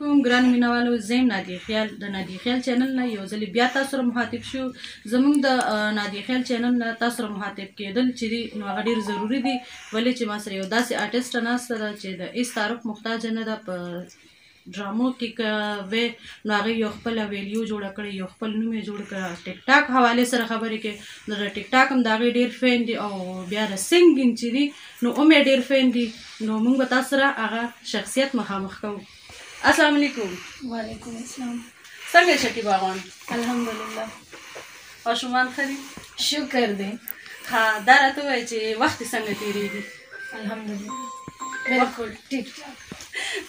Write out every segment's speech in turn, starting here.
علیکم ګران مینوالو، زه یم نادیه خیال، د نادیه خیال چینل نه یو ځل بیا تاسو سره مخاطب شو. زموږ د نادیه خیال چینل نه تاسو سره مخاطب کېدل چې دي نو هغه ډېر ضروري دي، ولې چې ما سره یو داسې آرټسټ ناسته ده چې د هېڅ تعارف محتاج نه ده. په ډرامو کې که وی نو هغې یو خپله ویلیو جوړه کړې، یو خپل نوم یې جوړ کړ. ټیک ټاک حوالې سره خبرې کوي نو د ټیک ټاک هم د هغې ډېر فین دي، او بیا د سینګینګ چې دي نو هم یې ډېر فین دي. نو موږ به تاسو سره هغه شخصیت مخامخ کوو. السلام علیکم. وعلیکم السلام. څنګه یې شکیب اغوان؟ الحمدلله. ماشومان ښه دي؟ شکر دی. ها، دا راته ووایه چې وخت یې څنګه تېرېږي؟ الحمدلله، بالکل ټیک ټاک.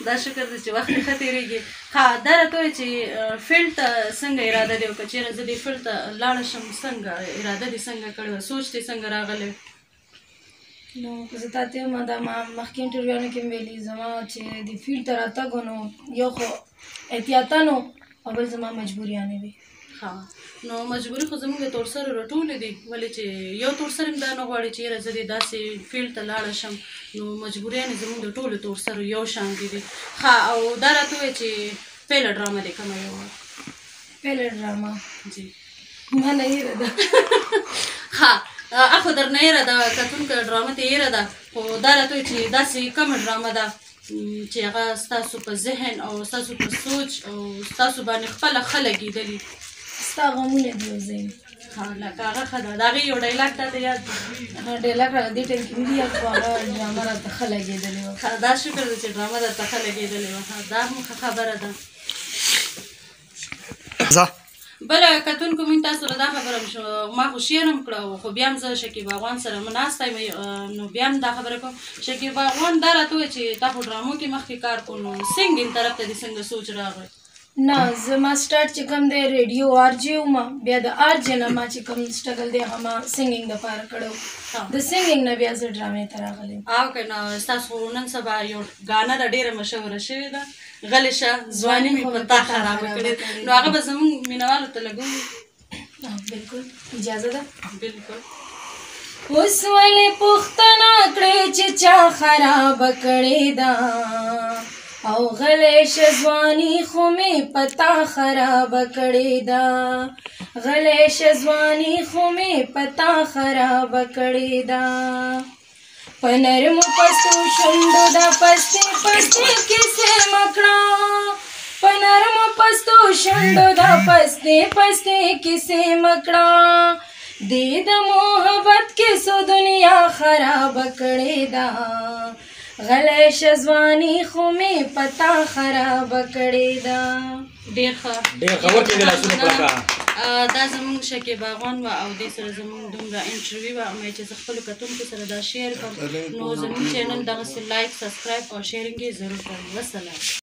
دا شکر دی چې وخت یې ښه تېرېږي. ها، دا راته ووایه چې فیلډ ته څنګه اراده دی، او که چېرې زه دې فیلډ ته لاړه شم څنګه اراده دې څنګه کړې وه، سوچ دې څنګه راغلی؟ نو که زه تاته ووایم، دا ما مخکې انټرویوانو کې هم ویلي، زما چې د فیلډ ته راتګ و نو یو خو احتیاطاً و او بل زما مجبوریانې وې. ها، نو مجبوري خو زموږ د تورسرو راټولې دي، ولې چې یو تورسر هم دا نه غواړي چې یاره زه دې داسې فیلډ ته لاړه شم، نو مجبوریانې زموږ د ټولو تورسرو یو شان دي دي. ښه، او دا راته ووایه چې پهله ډرامه دې کومه یوه وه؟ پهله ډرامه جی ما نه هېره ده. ښه، اخو درنه هېره ده، کتونکو ډرامه ته هېره ده، خو دا راته ووایه چې داسې کومه ډرامه ده چې هغه ستاسو په ذهن او ستاسو په سوچ او ستاسو باندې خپله ښه لګېدلي؟ ستا غمونه دي او زه یم. ها، لکه هغه ښه ده. د هغې یو ډایلاګ تا ته یاد دی؟ هغه ډایلاګ راته دې ټایم کې نه دي یاد، خو هغه ډرامه راته ښه لګېدلې وه. ښه، دا شکر دی چې ډرامه درته ښه لګېدلې وه. ښه، دا هم ښه خبره ده. بله کتونکو مونږ تاسو سره دا خبره هم ما خو شیر هم کړه، خو بیا هم زه شکیب افغان سره ناسته یم، نو بیا هم دا خبره کوم. شکیب افغان دا راته ووایه چې تا خو ډرامو کې مخکې کار کو، نو سینګینګ طرف ته دې څنګه سوچ راغی؟ نه، زما سټارټ چې کوم دی ریډیو آر جې وم، بیا د آر جې نه ما چې کوم سټرګل دی هغه ما سینګینګ دپاره کړی و. د سینګینګ نه بیا زه ډرامې ته راغلې یم. او که نه ستاسو نن سبا یو ګانه ده ډېره مشهوره شوې ده، غلې شه ځواني مې په تا خرابه کړې، نو هغه به زموږ مینهوالو ته لګوو. بالکل، اجازه ده؟ بالکل. اوس ولې پوښتنه کړې چې چا خرابه کړې ده، او غلې شه ځواني خو مې په تا خرابه کړې ده، غلې شه ځواني خو مې په تا خرابه کړې ده، په نرمو پستو شونډو دا پستې پستې کیسې مه کړه، په نرمو پستو شونډو دا پستې پستې کیسې مه کړه، دې د محبت کیسو دنیا خرابه کړې ده، غلې شه ځواني خو مې په تا خرابه کړې ده. ډېر ښه، ډېر ښه. ورکړئ د لاسونو پړکا. دا زموږ شکیب افغان وه او دې سره زموږ دومره انټرویو وه. امید چې زه خپلو کتونکو سره دا شیر کړم، نو زموږ چینل دغسې لایک، سبسکرایب او شیرینګ یې ضرور کړئ. وسلام.